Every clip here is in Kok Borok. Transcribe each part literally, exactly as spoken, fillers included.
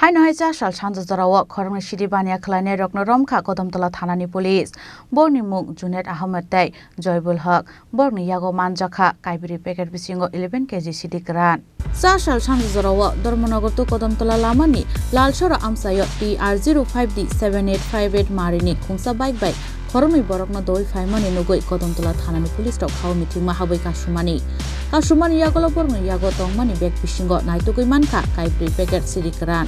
Haino hai cha sal sanja jorao khoroknwi sidi baniya khwlainairokno romkha Kodamtola thanani police. Borokni mung Junaid Ahmed tei Joybul Hok. Borokni yago manjakha kaibrwi packet bisingo eleven K G sidi kwran. Cha sal sanja jorao Dharmanagar to Kodamtola lamani Lalsora amchaio T R zero five D seven eight five eight marini khungsa bike bai khoroknwi borokno doi phaimani nugwi Kodamtola thanani police rok khao mithima habwi kasumani. Kasumani yagulo borokni yago tongmani bag bisingo naitugwi mankha kaibrwi packet sidi kwran.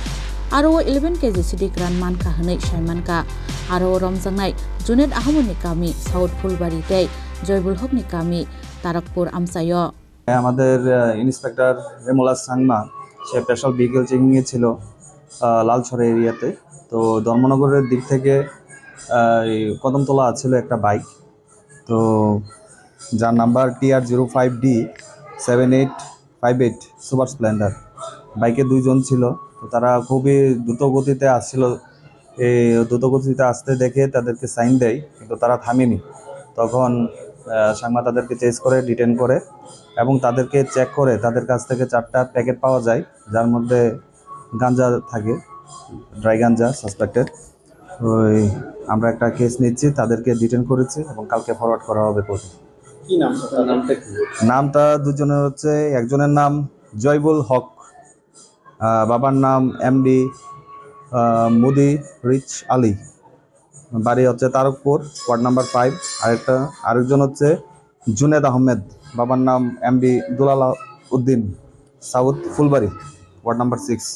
Aro o eleven K G sidi kwran mankha hwnwi saimankha. Aro o romjaknai Junaid Ahmedni kami South Phulbari tei Joybul Hokni kami Tarakpur amchaio. আমাদের, আহ, ইন্সপেক্টর রেমুলা সাংমা, সে special vehicle checking এ ছিল, আহ, লালছড়া এরিয়াতে। তো ধর্মনগরের দিক থেকে, আহ, এই কদমতলা ছিল একটা বাইক, তো যার number T R zero five D seven eight five eight super Splendor. বাইকে দুইজন ছিল, তো তারা খুবই দ্রুত গতিতে আসছিল। এই দ্রুত গতিতে আসতে দেখে তাদেরকে সাইন দেয়, কিন্তু তারা থামেনি। তখন, আহ, সাংমা তাদেরকে চেস করে, ডিটেন করে এবং তাদেরকে চেক করে তাদের কাছ থেকে চারটা প্যাকেট পাওয়া যায়, যার মধ্যে গাঞ্জা থাকে, ড্রাই গাঞ্জা সাসপেক্টেড। ওই আমরা একটা কেস নিচ্ছি, তাদেরকে ডিটেন করেছি এবং কালকে ফরওয়ার্ড করা হবে কোর্টে। কি নাম স্যার? তার নামটা কি? নামটা দুজনের হচ্ছে, একজনের নাম জয়বুল হক, আহ, বাবার নাম এমডি, আহ, মুদি রিচ আলী, বাড়ি হচ্ছে তারকপুর, ওয়ার্ড নাম্বার ফাইভ। আরেকটা, আরেকজন হচ্ছে জুনেদ আহমেদ, বাবার নাম MD Dulal Uddin, south Phulbari, ward number six.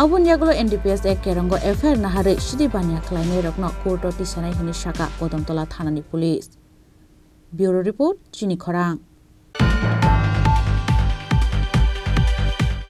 Aboni yagulo N D P S Act kerongo F I R naharwi sidi baniya khwlainairokno court o tisanai hwnwi saka Kodamtola thanani police. Bureau report, Chini Khorang.